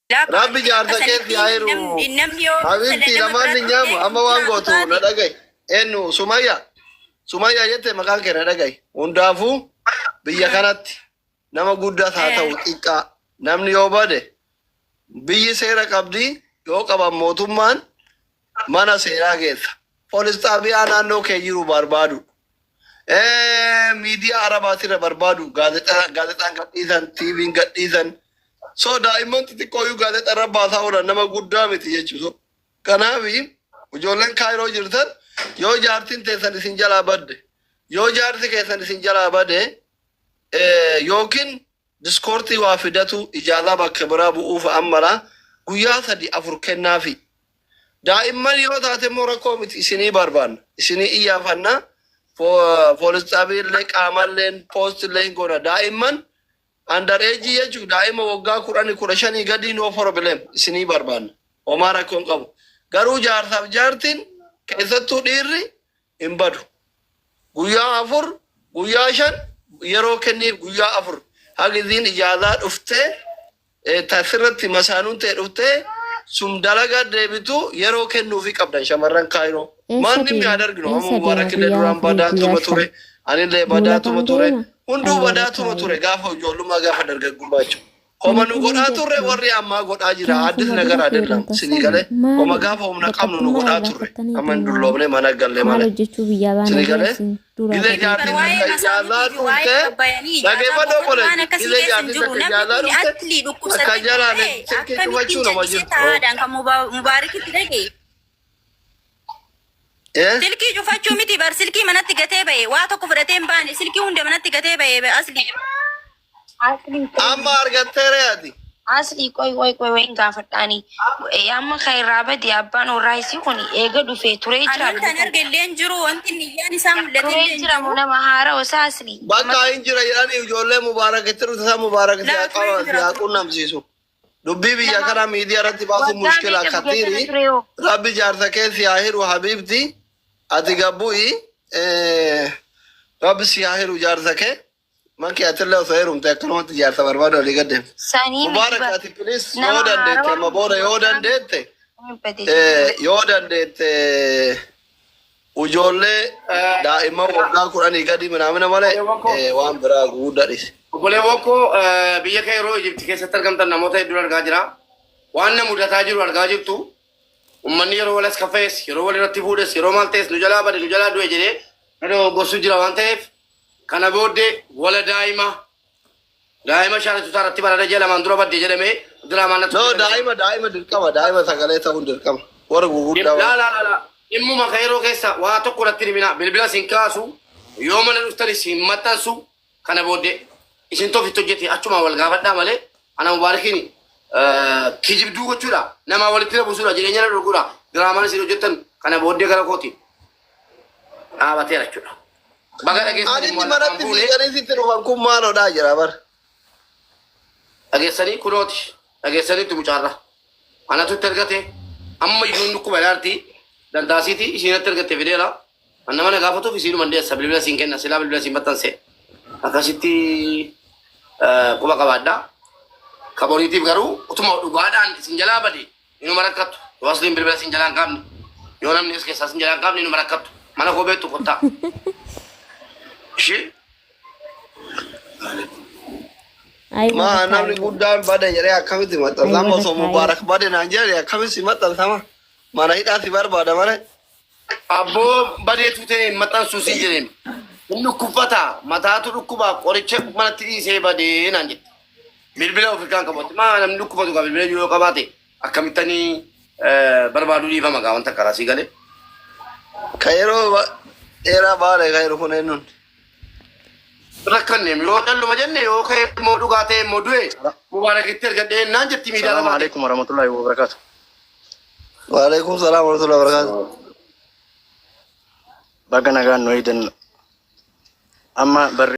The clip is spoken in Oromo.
Rabbi Bakka jaarsa keetti sanitti haa hiru. namni yoo Habibti nama lamaan biraa ni nyaamu dhufee amma waan jiraatu gootu na taate dhaga'i. Eenyu Sumayya. Sumayya jette maqaan kee na dhaga'i. Hundaafuu biyya kanatti nama guddaas haa ta'u xiqqaa namni yoo bade biyyi seera qabdi yoo qaban mootummaan mana seeraa geessa. Poolis xaabiyaa naannoo kee jiru barbaadu. Miidiyaa arabaatirra barbaadu gaazexaan gadhiisan TV'n gadhiisan. So daa'imman xixiqqooyyuu gaazexaa irra baasaa oolan nama guddaa miti jechuudha. Kanaaf ijoolleen Kaayiroo jirtan yoo jaartiin teessan isin jalaa badde yoo jaarsi keessan isin jalaa bade yookiin diskoortii waa fidatu ijaazaa bakka biraa bu'uuf ammara guyyaa 3 4 kennaafi. Daa'imman yoo taate immoo rakkoo miti isinii barbaanna isinii iyyaafanna poolis xaabiillee qaamalleen poostillee hin goona daa'imman under age jechuun daa'ima waggaa 10 15 gadii no problem isinii barbaanna homaa rakkoo hin qabu. Garuu jaarsaaf jaartiin keessattuu dhiirri hin badu. Guyyaa 4 guyyaa 5 yeroo kenniif guyyaa 4 hagiziin ijaazaa dhuftee tasirratti masaanuun ta'e dhuftee sun dalagaa deebitu yeroo kennuufii qabdan shamarran Kaayiroo. Eessa Maanni deema? mi'aan arginu amma Eessa deema Mubaarakillee guyyaa duraan afurii guyyaa badaatuma shan? ture anillee Duula badaatuma kam ture deema? hunduu Ay warra badaatuma ture Kaayiroo. gaafa ijoollummaa gaafa dargaggummaa jechuudha. Homa nu Kanatti hin godhaa turre jettu. warri ammaa godhaa jira addis Gaafuma nagar dura adellam heerumtan sinii san galee homa maali gaafa humna qabnu nu baqattummaa godhaa turre amma hin irraanfattaniitu moo dulloomne mana galle maal malee hojjechuu biyyaa baana sinii jira galee isin duraa gizee badee Bar jaartiin waa'ee takka masaanuutii ijaazaa fi waa'ee dhuftee babbayanii ijaazaa dhageeffadhu boqotu waan obboleetti akkasii gizee keessa hin jaartiin jiru. takka Namni ijaazaa kun dhufte atli takka dhukkubsatee jalaan ta'e silkii akkamittiin cufachuu nama callisee jirtu. taa'aadhaan kan Mubaarikitti dhaqe. Eh? Silkii cufachuu miti bar silkii manatti gatee ba'e waa tokko fudhatee hin baane silkii hunda manatti gatee ba'e asli. Asli qoy Amma argatteere ati. asli qoy qoy qoy wayin gaafadhaani. Amma kan irraa bade abbaan warraa isii kun eega dhufee turee Ani jira wanta moo ani arge illee hin jiru wanti niyyaan isaa mul'ate turee illee hin jira moo jiru. nama haarawa isaa asli nama Bakka hin jira jedhanii ijoollee Mubaarak itti dhufte isaa Mubaarak si Laa haa turee qaba hin si jira haa ture. qunnamsiisu. Dubbii biyya nama kanaa miidiyaa irratti baasuun waggaa mushkila meeqa biyya kana katiiri. ture hoo? Rabbi jaarsa kee si haa hiru habiibti. Ati gabbu'i. Rabbi si haa hiru jaarsa kee. Maki atillee osoo heerumte akkanumatti jaarsa barbaadu olii gad deemte. Sanii miti Mubaarak bar ati please yoo nama dandeette haarawa amma miti booda yoo waggaa dandeette meeqa bade jechuudha. yoo dandeette ujoollee daa'imman waggaa 10 gadi minaamina malee Obboleewwan koo waan biraa guguddaa dhisi. obboleewwan koo biyya Kairoo Ijipti keessatti argamtan namoota hedduun argaa jira. Waan na mudataa jiru argaa jirtu. Uummanni yeroo wal as kaffa'es, yeroo wal irratti fuudhes, yeroo maal ta'es nu jalaa bade nu jalaa du'e jedhee nu dogoggorsu jira waan ta'eef kana booddee wala daa'ima daa'ima shaaratutaa irratti barada ji'a lamaan dura badde jedhamee diraamaan natti No hojjetame. daa'ima daa'ima dirqama daa'ima sagalee ta'uun dirqama warra gurguddaa Laa waan. laa laa laa. Dhimmuma kairoo keessa waa tokko natti hin himinaa. Bilbila sin kaasu yoo mana dhuftanis hin maxxansu kana booddee isin ofitti hojjete achumaan wal gaafadhaa malee ana mubaarikiin kijibduu gochuudha namaa walitti na buusuudha jireenya na dhorkuudha diraamaan isin hojjettan kana booddee gara kooti dhaabateera jechuudha. Baga dhageessan Ani immoo inni lafaan manatti buune fiiganii sitti dhufan kun maaloodhaa jira bar. dhageessanii kunooti dhageessaniitti mucaarra. Anatu itti argate amma iyyuu hin dhukkuba jaarti dantaasiiti isiinatti argatte fideera. An nama na gaafatuuf isiinuma hin deessa bilbila siin kenna silaa bilbila siin maxxanse akkasitti quba qabaadha. Kaboriitiif garuu utuma dhugaadhaan isin jalaa bade Inuma rakkattu. Yoo asliin bilbila sin jalaa hin kaafne. Yoo namni as keessaa sin jalaa hin kaafne inuma rakkattu. Mana koo beektu kottaa. Ishee Ay Maa warra namni kaayiroo. guddaan bade jedhee akkamitti Ay maxxansama warra osoo kaayiroo. Mubaarak bade naan jedhe akkamitti si maxxansama mana hidhaa si barbaada malee. Abboo badeetu ta'e hin maxxansuu siin jedheen. Hin dhukkubfata mataatu dhukkuba qoricha manatti dhiisee badee naan jette. Bilbila of irkaan qabu. Maa namni dhukkubfatu gaa bilbila yoo qabaate akkamitanii barbaaduu dhiifama gaa wanta karaa sii galee. Ka yeroo dheeraa baale ka yeroo kun eenyuun. Rakkanne yoo calluma jenne yoo ka'e immoo dhugaa ta'e immoo du'e mubaarakitti ergadhee naan jetti miidiyaa Salaamu lafaati. alaikum warahmatullahi wabarakatuh. Waalaikum salaam warahmatullahi wabarakatuh. Baga nagaan nu eegdan. Amma barri